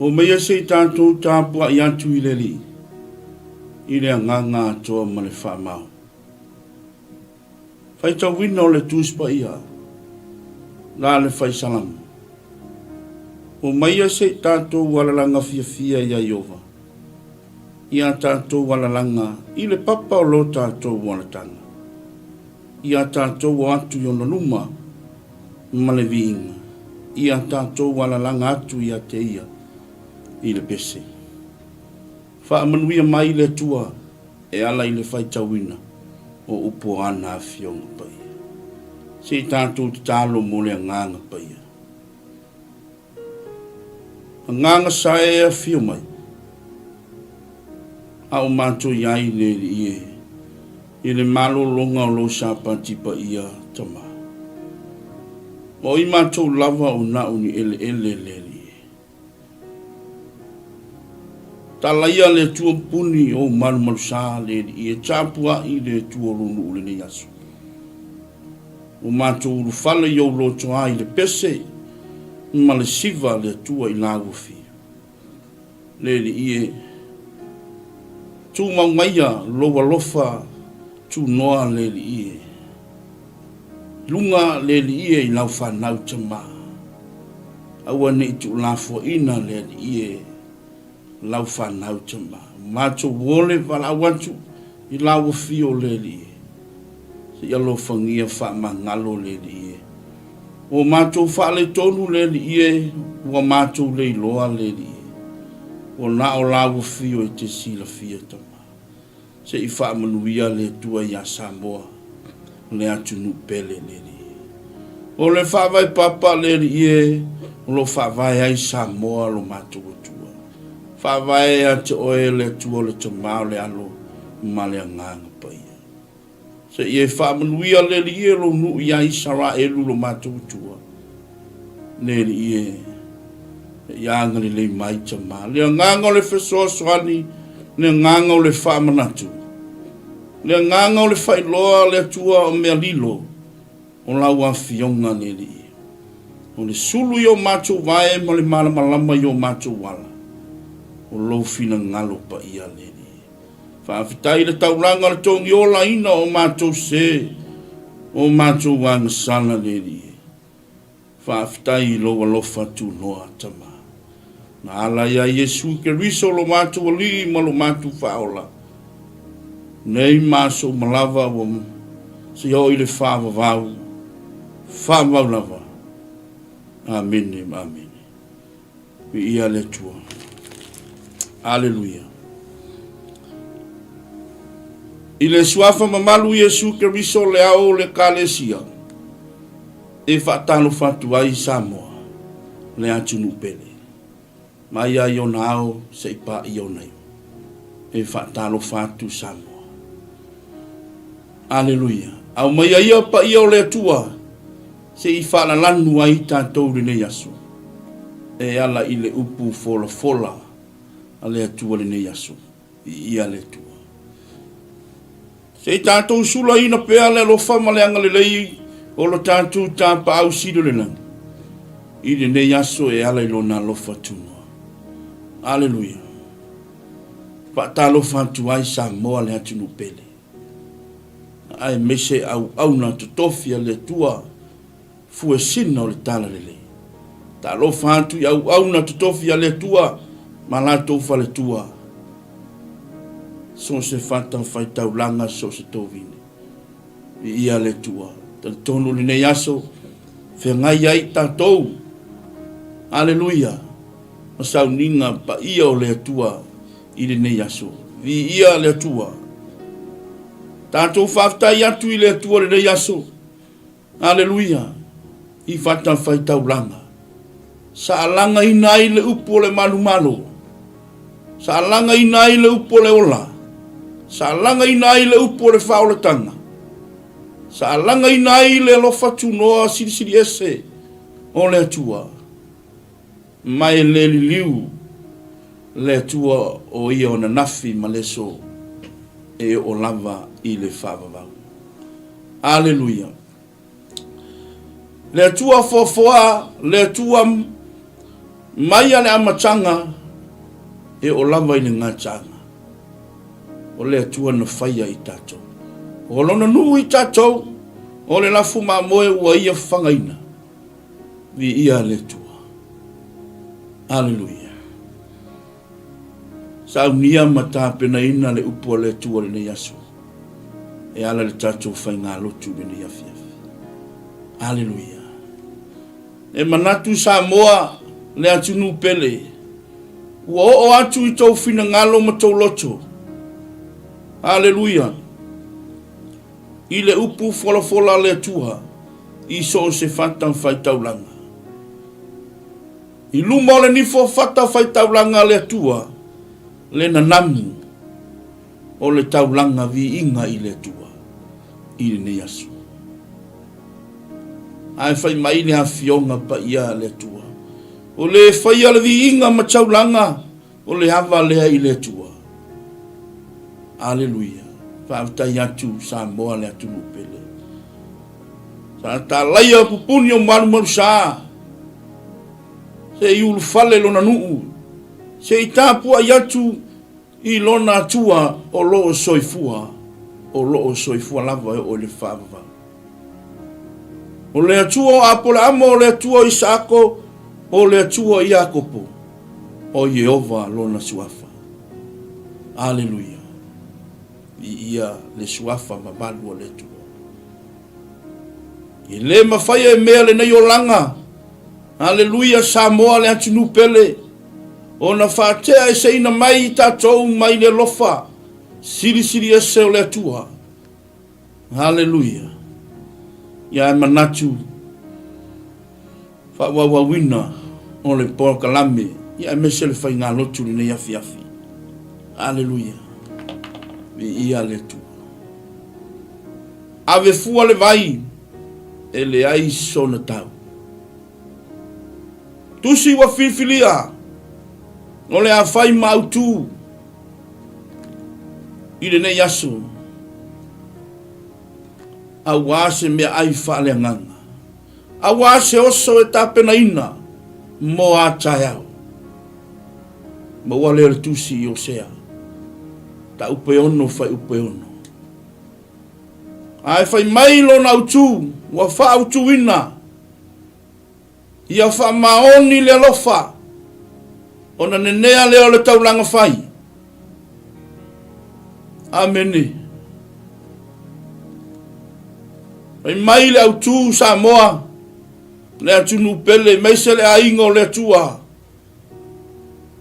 Omaia se i tatou tapuai atu i le Alii i le agaga atoa ma le faamao. Faitauina o le Tusi Paia la le Fai Salamo. Omaia se i tatou alalaga fiafia iā Ieova i a tatou alalaga i le papa o lo tatou olataga, i a tatou o atu i ona luma ma le viiga, i a tatou alalaga atu ia te ia i le pese. Faamanuia mai le Atua e ala i le faitauina o upu o ana Afioga Paia. Se i tatou tatalo mo le Agaga Paia. Agaga sa e afio mai, a o matou i ai le Alii e, i le malologa o lou Sapati paia, Tama. O i matou lava o na o ni eleele le Alii e. Talaia le Atua puni ou malumalusa le Alii e tapuai le Atua o lou nuu lenei aso. Ua matou ulufale i ou lotoa i le pese ma le siva le Atua i la ua fiu. Le Alii e, tumau maia lou alofa tunoa le Alii e. Luga le Alii e i lau fanau tama. Aua ne i tuulafoaina le Alii e lau fanau tama. Matou ole valaau atu i la ua fio le Alii e. Seia alofagia faamagalo le Alii e. Ua matou faaletonu le Alii e, ua matou le iloa le Alii e. Ua na o la ua fio e te silafia tama. Se i faamanuia le Atua iā Samoa, le atunuu pele le Alii. O le faavae papa le Alii e, o lo o faavae ai Samoa lo matou Atua. Faavae ia te oe le Atua o le Tama o le Alo ma le Agaga Paia. Se i e faamanuia le Alii e lou nuu iā Isaraelu lo matou Atua. Le Alii e, se i agalelei mai Tama. Le agaga o le fesoasoani, le agaga o le faamanatu, le agaga o le faailoa le Atua o mea lilo o lau afioga le Alii. O le sulu i o matou vae ma le malamalama i o matou ala, o lou finagalo paia le Alii. Faafetai i le taulaga o le togiolaina o matou se, o matou agasala le Alii e. Faafetai i lou alofa tunoa, Tama. Na ala ia Iesu Keriso lo matou Alii ma lo matou Faaola, nei ma aso uma lava ua seia oo i le faavavau, faavavau lava. Amene ma amene. Viia le Atua. Aleluia. I le suafa mamalu Iesu Keriso le ao o le Ekalesia e faatalofa atu ai Samoa, le atunuu pele. Mai lava i ona ao se i paia ona iu. E faatalofa atu Samoa. Aleluia. Aumaia ia paia o le Atua se i faalalanu ai tatou i lenei aso e ala i le upu folafola a le Atua lenei aso. Viia le Atua. Se i tatou sulaina pea le alofa ma le agalelei o lo tatou Tapaau Sili o le Lagi i lenei aso e ala i Lona alofa tunoa. Aleluia. Faatalofa atu ai Samoa le atunuu pele, aemaise auauna totofi a le Atua fuesina o le Talalelei. Talofa atu i auauna totofi a le Atua ma latou faletua, so o se fatafaitaulaga, so o se tovine. Viia le Atua. Talitonu lenei aso, feagai ai tatou. Aleluia. Ma sauniga paia o le Atua i lenei aso. Viia le Atua. Tatou faafetai atu i le Atua lenei aso. Aleluia! I fatafaitaulaga, sa alagaina ai le upu o le malumalo, sa alagaina ai le upu o le ola, sa alagaina ai le upu o le faaolataga, sa alagaina ai le alofa tunoa silisili ese o le Atua, ma e le liliu le Atua o ia o nanafi ma le aso e oo lava i le faavavau. Aleluia! Le Atua foafoa, le Atua mai a le amataga, E oo lava i le gataaga o le Atua na faia i tatou. O Lona nuu i tatou, o le lafu mamoe ua Ia fagaina. Viia le Atua. Aleluia. Saunia ma tapenaina le upu a le Atua i lenei aso e ala i le tatou faigalotu i lenei afiafi. Aleluia. E manatu Samoa le atunuu pele, ua oo atu i tou finagalo ma tou loto. Aleluia. I le upu folafola a le Atua i so o se fata faitaulaga. I luma o le nifo fata faitaulaga a le Atua, le nanamu o le taulaga viiga i le Atua i lenei aso. Ae fai mai le afioga paia a le Atua, O le faia le viiga ma taulaga, o le ava lea i le Atua. Aleluia. Faafetai atu Samoa le atunuu pele. Sa talaia pupuni o Malumalusa, se i ulufale lona nuu, se i tapuai atu I lona Atua o lo o soifua, o lo o soifua lava e oo i le faavavau. O le Atua o Apoleamo, o le Atua o Isaako, o le Atua o Iakopo, o Ieova lona suafa. Aleluia! Viia le suafa mamalu o le Atua. E le mafai e mea lenei olaga Aleluia Samoa le atunuu pele ona faatea eseina mai i tatou mai le alofa silisili ese o le Atua. Aleluia. Ia e manatu faaauauina o le polokalame ia aemaise le faigalotu lenei afiafi. Aleluia. Viia le Atua. Ave fua le vai e leai sona tau. Tusi ua filifilia o le a fai ma autu i lenei aso, auā se meaai faaleagaga, auā se oso e tapenaina mo a taeao. Maua lea o le tusi i Osea, taupe ono faiupe ono. Ae fai mai lona autu ua faautuina, ia faamaoni le alofa, ona nenea lea o le taulaga fai. Amene. Fai mai le autu Samoa, le atunuu pele, maise le aiga o le Atua,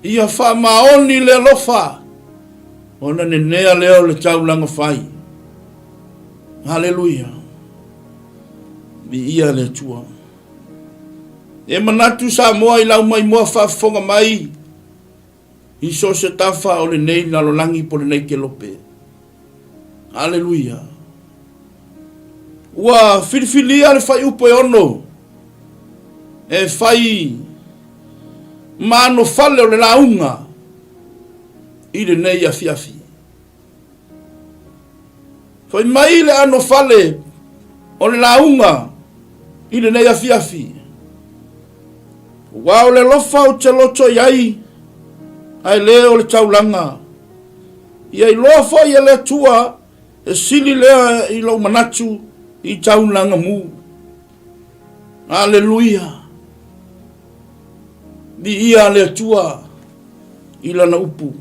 Ia faamaoni le alofa, ona nenea lea o le taulaga fai. Aleluia. Viia le Atua. E manatu Samoa i lau maimoa faafofoga mai i so o se tafa o lenei lalolagi po lenei kelope. Aleluia. Ua filifilia le faiupu e ono e fai ma anofale o le lauga i lenei afiafi. Fai mai le anofale o le lauga i lenei afiafi. Ua o le alofa ou te loto i ai, ae le o le taulaga. Ia iloa foi e le Atua e sili lea i lou manatu i taulaga mu. Aleluia! Viia le Atua i lana upu.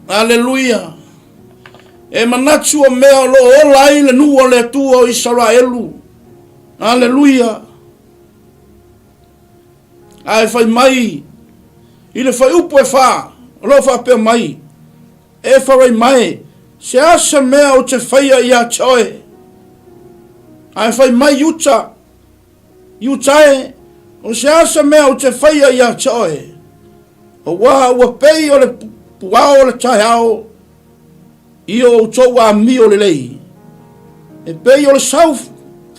Aleluia! E manatu o mea o lo o ola ai le nuu o le Atua o Isaraelu. Aleluia! Ae fai mai i le faiupu e fa, o lo o faapea mai, Efaraima e, se a se mea ou te faia ia te oe? Ae fai mai Iuta, Iuta e, o se a se mea ou te faia ia te oe? Auā ua pei o le puao o le taeao i o outou amio lelei, e pei o le sau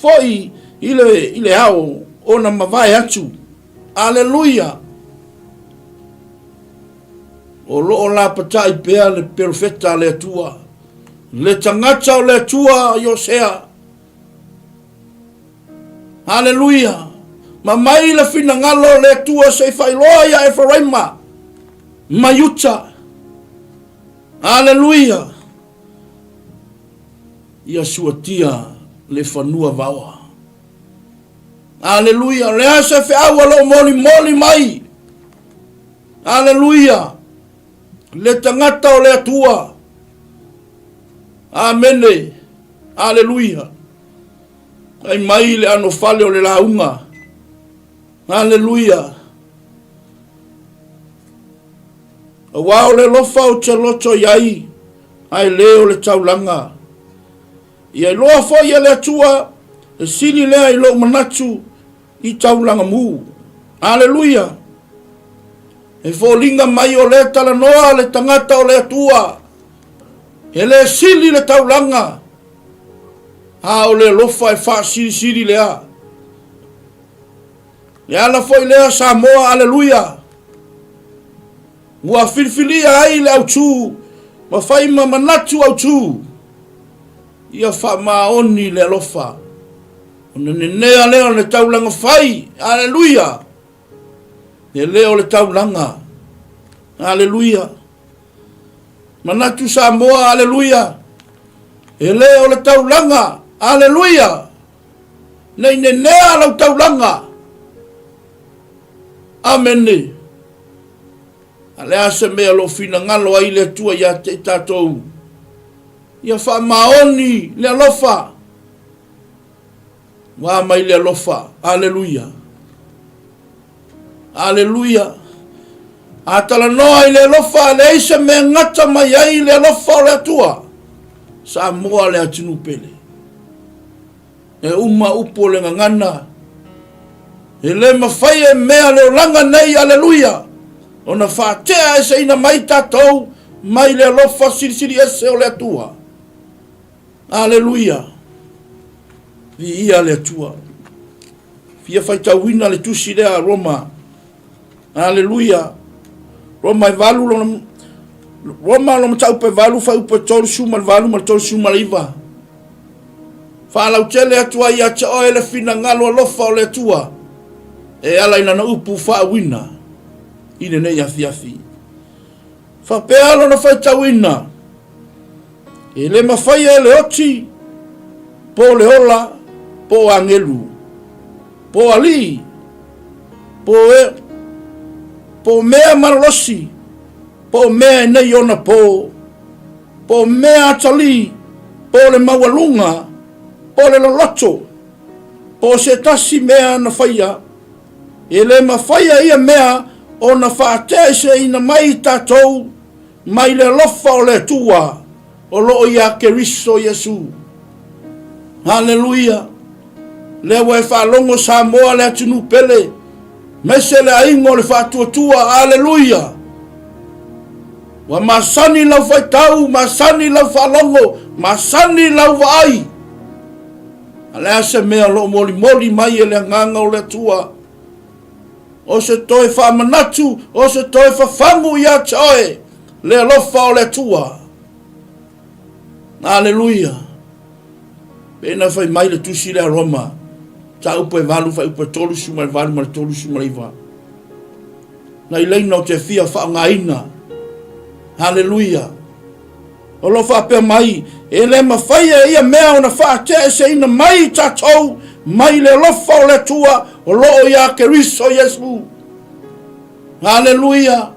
foi i le, i le ao ona mavae atu. Aleluia! O lo o lapatai pea le perofeta a le Atua, le tagata o le Atua Iosea. Aleluia! Ma mai le finagalo o le Atua se i faailoa ia Eferaima. mai uta. Aleluia! Ia suatia le fanua vaoa. Aleluia! O le a se feau o lo o molimoli mai? Aleluia! Le tagata o le Atua. Amene. Aleluia. Ai mai le anofale o le lauga. Aleluia. Aua o le alofa ou te loto i ai, ae le o le taulaga. Ia iloa foi e le Atua, e sili lea i lou manatu i taulaga mu. Aleluia! E foliga mai o lea talanoa le tagata o le Atua, e le sili le taulaga, a o le alofa e faasilisili lea. Le ala foi lea Samoa, aleluia, ua filifilia ai le autū ma fai ma manatu autū, ia faamaoni le alofa, ona nenea lea o le taulaga fai, aleluia, e le o le taulaga, aleluia. Manatu Samoa, aleluia, e le o le taulaga, aleluia, Nei nenea lau taulaga. Amene. A le a se mea o lo o finagalo ai le Atua ia te i tatou? Ia faamaoni le alofa. Ua mai le alofa. Aleluia. Aleluia. A talanoa i le alofa, e leai se mea gata mai ai le alofa o le Atua. Samoa le atunuu pele. E uma upu o le gagana. E le mafai e mea le olaga nei, aleluia, ona faatea eseina mai tatou mai le alofa silisili ese o le Atua. Aleluia. Viia le Atua. Fia faitauina le tusi lea a Roma. Aleluia. Roma e valu lona Roma lona mataupu e valu fuaiupu e 38 ma le 39. Faalautele atu ai ia te oe le finagalo alofa o le Atua e ala i lana upu faauina i lenei afiafi. Faapea lona faitauina, E le mafai e le oti, po o le ola, po o agelu, po o alii, po o e, po o mea malolosi, po o mea e nei ona po, po o mea atalii, po o le maualuga, po o le loloto, po o se tasi mea na faia, e le mafai e ia mea ona faateaeseina mai i tatou mai le alofa o le Atua o lo o iā Keriso Iesu. Haleluia! Lea ua e faalogo Samoa le atunuu pele, aemaise le aiga o le faatuatua. Haleluia! Ua masani lau faitau, masani lau faalogo, masani lau vaai. A le a se mea o lo o molimoli mai e le agaga o le Atua? O se toe faamanatu, o se toe fafagu ia te oe le alofa o le Atua. Aleluia. Pei na fai mai le tusi lea Roma, mataupu e 8 fuaiupu e 38 ma le 39. Nai laina o te fia faaaogaina. Aleluia. O lo o faapea mai, e le mafai e ia mea ona faateaeseina mai i tatou mai le alofa o le Atua o lo o iā Keriso Iesu. Aleluia!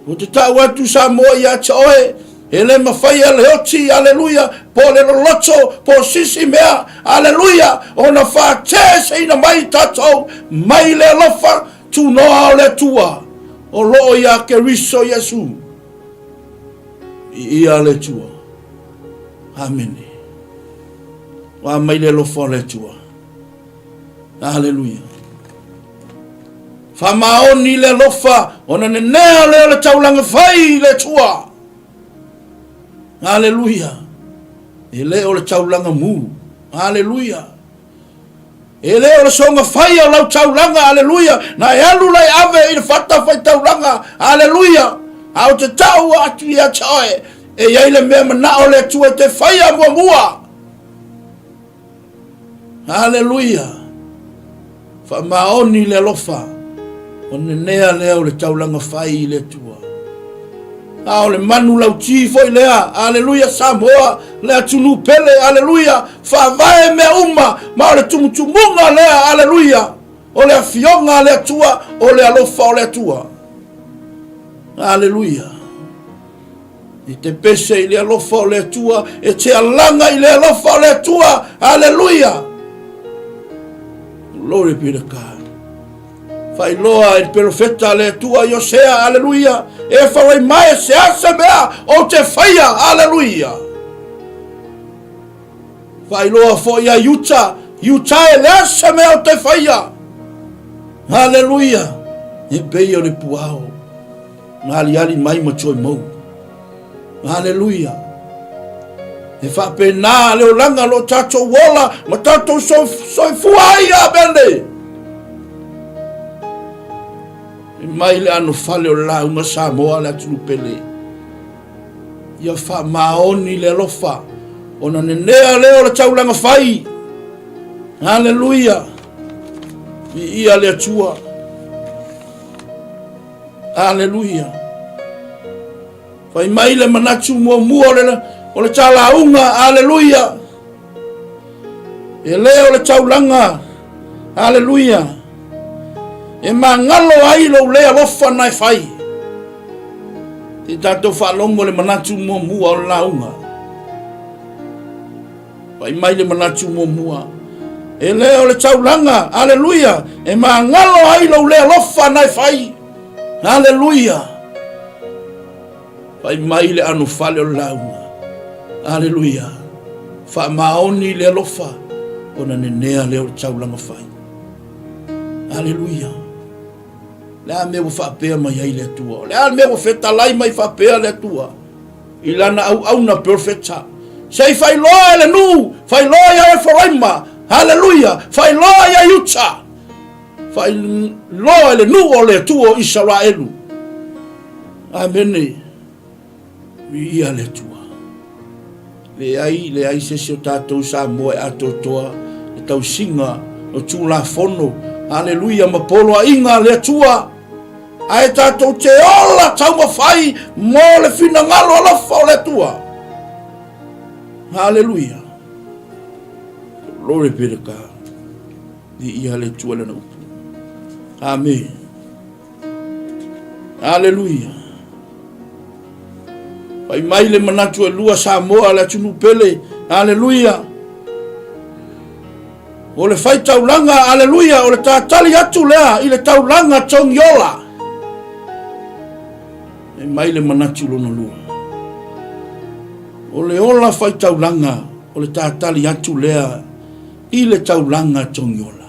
Ou te tau atu Samoa ia te oe, e le mafai e le oti, aleluia, po o le loloto, po o sisi mea, aleluia, ona faateaeseina mai i tatou mai le alofa tunoa o le Atua o lo o iā Keriso Iesu. Viia le Atua. Amene. Ua mai le alofa o le Atua. Aleluia. Faamaoni le alofa ona nenea lea o le taulaga fai i le Atua. Aleluia. E le o le taulaga mu. Aleluia. E le o le soga faia o lau taulaga, aleluia, na e alu la e ave i le fata fai taulaga, aleluia, a o te tau atu ia te oe, e i ai le mea manao le Atua e te faia muamua. Aleluia. Faamaoni le alofa, o nenea lea o le taulaga fai i le Atua. A o le manu lauti foi lea, aleluia, Samoa, le atunuu pele, aleluia, faavae mea uma, ma o le tumutumuga lea, aleluia, o le afioga a le Atua, o le alofa o le Atua. Aleluia. E te pese i le alofa o le Atua, e te alaga i le alofa o le Atua. Aleluia. Glory be to God. Faailoa i le perofeta a le Atua Iosea, aleluia, e Efaraima e se a se mea ou te faia, aleluia. Faailoa foi ia Iuta, Iuta e le a se mea ou te faia, aleluia, e pei o le puao na aliali mai ma toe mou. Aleluia. E faapena le olaga o lo tatou ola ma tatou soifua ai. Amene. E mai le anofale o le lauga Samoa le atunuu pele. Ia faamaoni le alofa ona nenea lea o le taulaga fai. Aleluia. Viia le Atua. Aleluia. Fai mai le manatu muamua o le, o le talauga, aleluia. E le o le taulaga, aleluia. E magalo ai lou le alofa na e fai. Te tatou faalogo le manatu muamua o le lauga. Fai mai le manatu muamua. E le o le taulaga, aleluia, e magalo ai lou le alofa na e fai. Aleluia. Fai mai le anofale o le lauga. Aleluia. Faamaoni le alofa ona nenea lea o le taulaga fai. Aleluia. Le a mea ua faapea mai ai le Atua? O le a le mea ua fetalai mai faapea le Atua? I lana auauna perofeta. Se i failoa e le nuu, failoa ia Eferaima, haleluia, failoa ia Iuta, failoa e le nuu o le Atua o Isaraelu. Amene. Viia le Atua. Leai, leai se isi o tatou Samoa e atoatoa le tausiga o Tulafono, haleluia, ma poloaiga a le Atua. Ae tatou te ola taumafai mo le finagalo alofa o le Atua. Haleluia. Glory be to God. Viia le Atua lana upu. Amen. Haleluia. Fai mai le manatu e lua Samoa le atunuu pele. Haleluia. O le faitaulaga, aleluia, o le tatali atu lea i le taulaga togiola. E mai le manatu lona lua. O le ola faitaulaga, o le tatali atu lea i le taulaga togiola.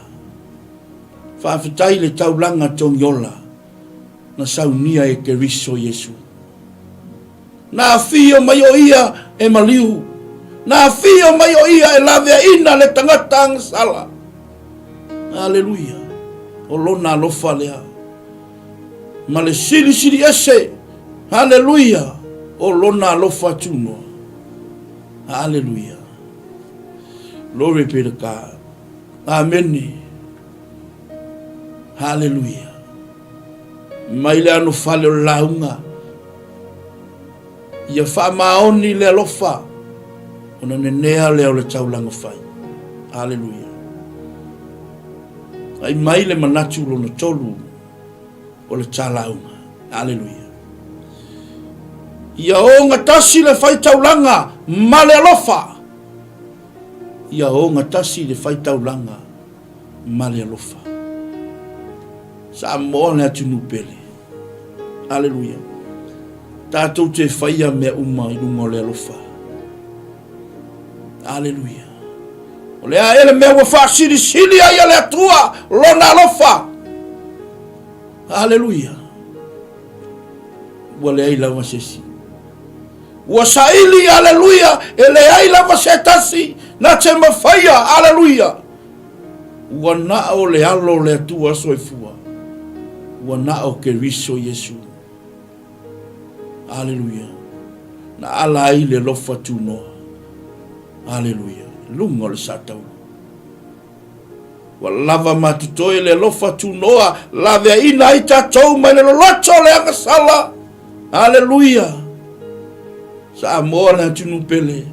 Faafetai i le taulaga togiola na saunia e Keriso Iesu. Na afio mai o ia e maliu. Na afio mai o ia e laveaina le tagata agasala. Aleluia. O lona alofa lea. Ma le silisili ese. Aleluia. O lona alofa tunoa. Aleluia. Glory be to God. Amene. Haleluia. Mai le anofale o le lauga, ia faamaoni le alofa, ona nenea lea o le taulaga fai. Aleluia. Ai mai le manatu lona tolu o le talauga. Aleluia. Ia ogatasi le faitaulaga ma le alofa. Ia ogatasi le faitaulaga ma le alofa. Samoa le atunuu pele. Aleluia. Tatou te faia mea uma i luga o le alofa. Aleluia. O le a ea le mea ua faasilisili ai e le Atua lona alofa. Aleluia. Ua leai lava se isi. Ua saili, aleluia, e leai lava se tasi na te mafaia, aleluia. Ua na o le alo o le Atua soifua, ua na o Keriso Iesu. Aleluia. Na ala ai le alofa tunoa. Aleluia. Luga o le sataua. Ua lava ma totoe le alofa tunoa, laveaina ai tatou mai le loloto o le agasala. Aleluia. Samoa le atunuu pele,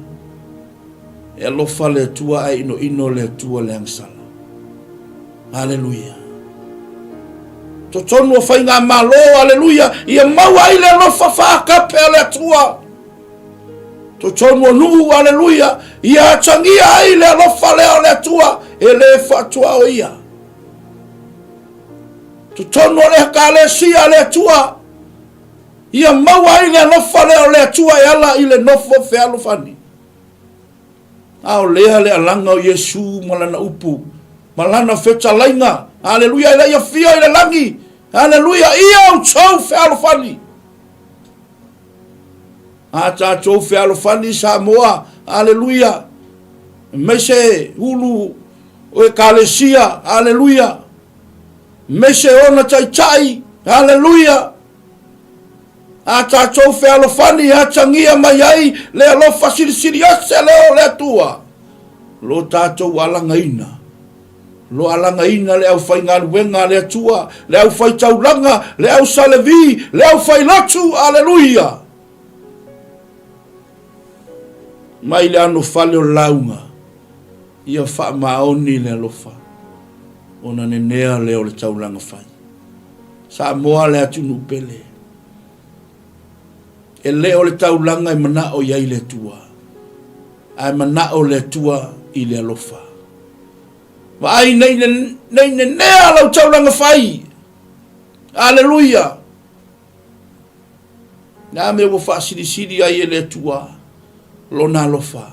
e alofa le Atua ae inoino le Atua le agasala. Aleluia. Totonu o faigamalo, aleluia, ia maua ai le alofa faakape a le Atua. Totonu o nuu, aleluia, ia atagia ai le alofa lea o le Atua e le faatuaoia. Totonu o le Ekalesia a le Atua, ia maua ai le alofa lea o le Atua e ala i le nofo fealofani. A o lea le alaga o Iesu ma lana upu, ma lana fetalaiga, aleluia, e le i afio i le lagi, aleluia, ia outou fealofani. A tatou fealofani Samoa, aleluia, aemaise ulu o Ekalesia, aleluia, aemaise ona taitai, aleluia, a tatou fealofani e atagia mai ai le alofa silisili ese lea o le Atua, lo tatou alagaina, lo alagaina le aufaigaluega a le Atua, le aufaitaulaga, le ausalevi, le aufailotu, aleluia! Mai le anofale o le lauga, ia faamaoni le alofa, ona nenea lea o le taulaga fai. Samoa le atunuu pele. E le o le taulaga e manao i ai le Atua, ae manao le Atua i le alofa. Vaai nei, nei nenea lau taulaga fai. Aleluia! Le a mea ua faasilisili ai e le Atua lona alofa.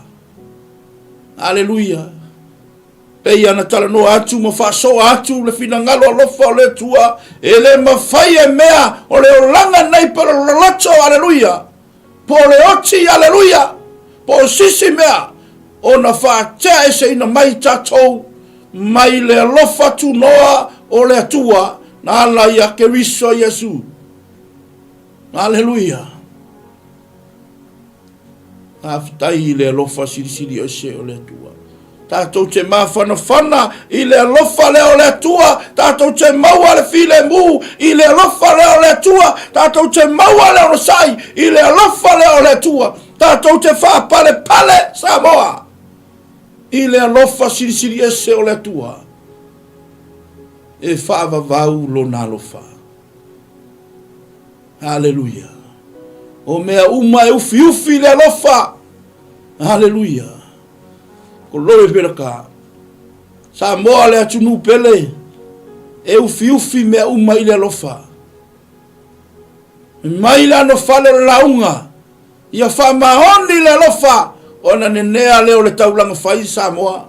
Aleluia! Pei ana talanoa atu ma faasoa atu le finagalo alofa o le Atua, e le mafai e mea o le olaga nei po o le loloto, aleluia, po o le oti, aleluia, po o sisi mea, ona faatea eseina mai tatou mai le alofa tunoa o le Atua na ala ia Keriso Iesu. Aleluia. Faafetai i le alofa silisili ese o le Atua. Tatou te mafanafana i le alofa lea o le Atua, tatou te maua le filemu i le alofa lea o le Atua, tatou te maua le onosai i le alofa lea o le Atua, tatou te faapalepale Samoa i le alofa silisili ese o le Atua. E faavavau lona alofa. Aleluia. O mea uma e ufiufi le alofa. Aleluia. Koloe pelaka. Samoa le atunuu pele. E ufiufi mea uma i le alofa. Mai le anofale o le lauga. Ia faamaoni le alofa ona nenea lea o le taulaga fai Samoa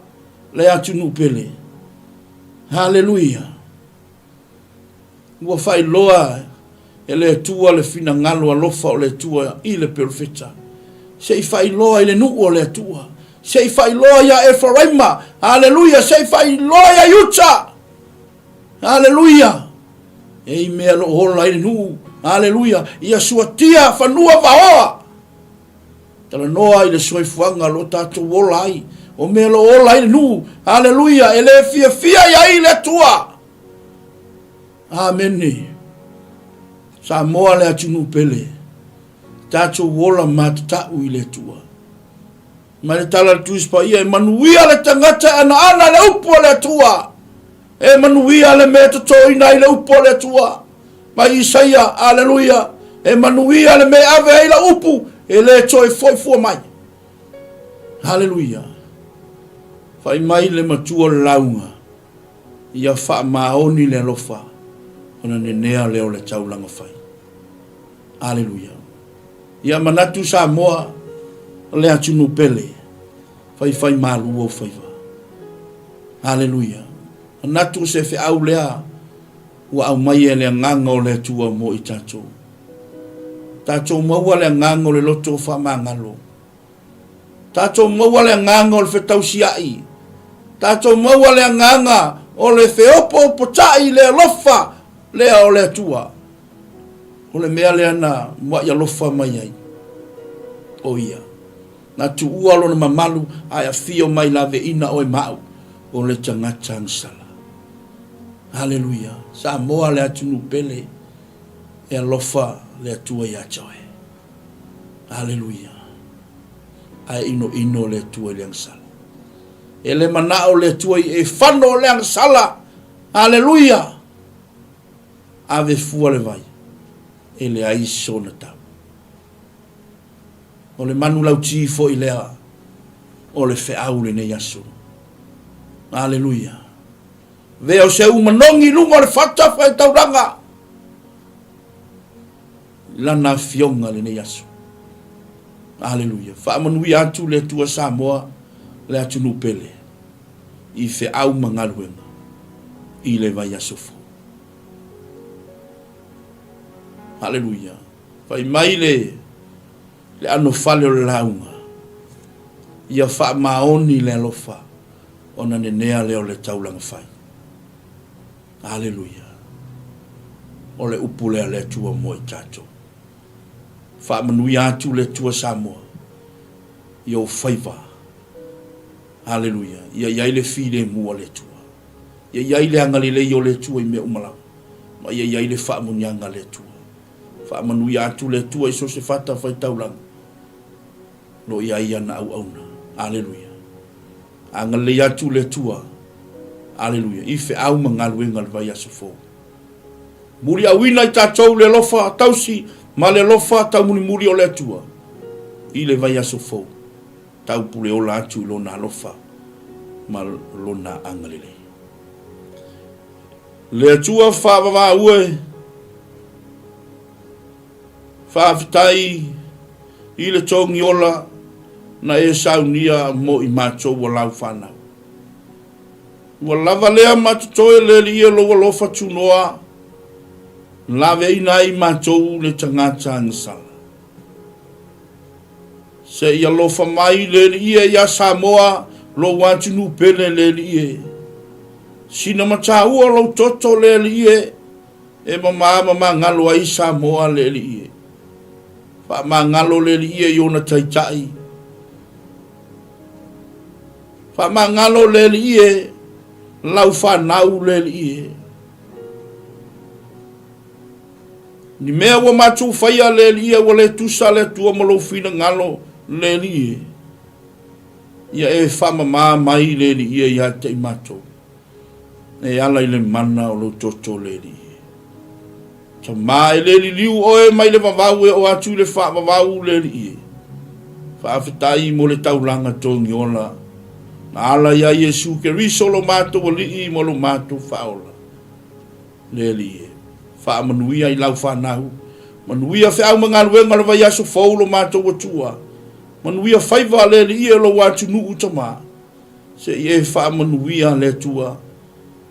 le atunuu pele. Aleluia. Ua faailoa e le Atua le finagalo alofa o le Atua i le perofeta. Se i faailoa i le nuu o le Atua. Se i faailoa ia Efaraima. Aleluia. Se i faailoa ia Iuta. Aleluia. E i mea lo ola ai le nuu. Aleluia. Ia suatia fanua vaoa. Talanoa i le soifuaga lo tatou ola ai. O mea lo ola ai le nuu. Aleluia. E le fiafia i ai le Atua. Amene. Samoa le atunuu pele. Tatou ola matatau i le Atua. Mai le tala le Tusi Paia, e manuia le tagata e anaana le upu a le Atua. E manuia le mea e totoina ai le upu a le Atua. Mai Isaia, aleluia, e manuia le mea e ave ai lau upu, e le toe foi fua mai. Aleluia. Fai mai le matua o le lauga, Ia faamaoni le alofa ona nenea lea o le taulaga fai. Aleluia. Ia manatu Samoa o le atunuu pele, faifai malu ou faiva. Aleluia. Manatu o se feau lea ua aumai e le agaga o le Atua mo i tatou. Tatou maua le agaga o le loto faamagalo. Tatou maua le agaga o le fetausia'i. Tatou maua le agaga o le feopoopota'i i le alofa lea o le Atua. O le mea lea na mua'i alofa mai ai, o Ia. Na tuua Lona mamalu ae afio mai laveina oe ma au, o le tagata agasala. Aleluia! Samoa le atunuu pele, e alofa le Atua ia te oe. Aleluia! Ae inoino le Atua i le agasala. E le manao le Atua i e fano le agasala. Aleluia! Ave fua le vai, e leai sona tau. O le manulauti foi lea o le feau i lenei aso. Aleluia! Avea o se u manogi i luga o le fata faitaulaga i Lana Afioga i lenei aso. Aleluia! Faamanuia atu le Atua Samoa, le atunuu pele, i feau ma galuega i le vaiaso fou. Aleluia! Fai mai le le anofale o le lauga, ia faamaoni le alofa ona nenea lea o le taulaga fai. Aleluia! O le upu lea a le Atua mo i tatou. Faamanuia atu le Atua Samoa i ou faiva. Aleluia! Ia i ai le filemu a le Atua. Ia i ai le agalelei o le Atua i mea uma lava, ma ia i ai le faamuniaga a le Atua. Faamanuia atu le Atua i so o se fata faitaulaga o lo o i ai ana auauna. Aleluia. Agalelei atu le Atua, aleluia, i feau ma galuega i le vaiaso fou. Muliauina i tatou le alofa tausi ma le alofa taumulimuli o le Atua i le vaiaso fou. Taupuleola atu i Lona alofa ma Lona agalelei. Le Atua faavavau e, faafetai i le togi ola na e saunia mo i matou ua lau fanau. Ua lava lea ma totoe le Alii e lou alofa tunoa, laveaina ai matou le tagata agasala. Se i alofa mai le Alii e iā Samoa, lou atunuu pele le Alii e. Sina mataua lou toto le Alii e, e mamā ma magalo ai Samoa le Alii e. Faamagalo le Alii e i ona taitai. Faamagalo le Alii e, lau fanau le Alii e. Ni mea ua matou faia le Alii e, ua le tusa le Atua ma lou finagalo le Alii e. Ia e faamama mai le Alii e ia te i matou, e ala i le mana o lou toto le Alii e. Tama e le liliu oe mai le vavau e oo atu i le faavavau le Alii e. Faafetai mo le taulaga togiola na ala ia Iesu Keriso lo matou Alii ma lo matou Faaola. Le Alii e faamanuia i lau fanau. Manuia feau ma galuega o le vaiaso fou lo matou Atua. Manuia faiva le Alii e lou atunuu tama. Se i e faamanuia le Atua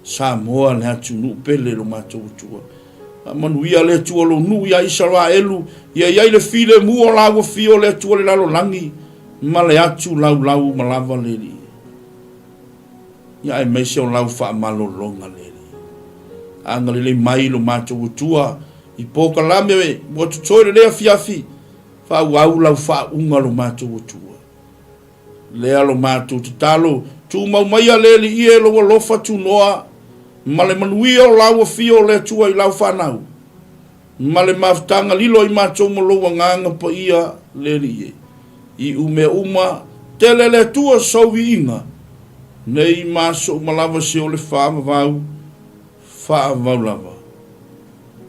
Samoa le atunuu pele lo matou Atua. Faamanuia le Atua lou nuu ia Isaraelu, ia i ai le filemu o laua fio le Atua le lalolagi ma le atu laulau ma lava le Alii. Ia aemaise o lau faamalologa le Alii. Agalelei mai lo matou Atua i polokalame ua totoe i lenei afiafi, faaauau lau faauuga lo matou Atua. Lea lo matou tatalo, tumau maia le Alii e lou alofa tunoa ma le manuia o lau afio o le Atua i lau fanau, ma le mafutaga lilo i matou ma lou Agaga Paia le Alii e. Iu mea uma, tele le Atua sou viiga, nei ma aso uma lava se o le faavavau, faavavau lava.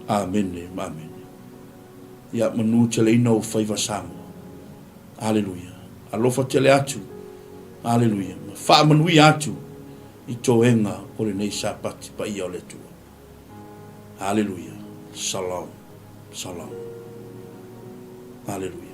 Amene ma amene. Ia manu teleina ou faiva Samoa. Aleluia. Alofa tele atu. Aleluia. Ma faamanuia atu i toega o lenei Sapati paia o le Atua. Aleluia. Shalom. Shalom. Aleluia.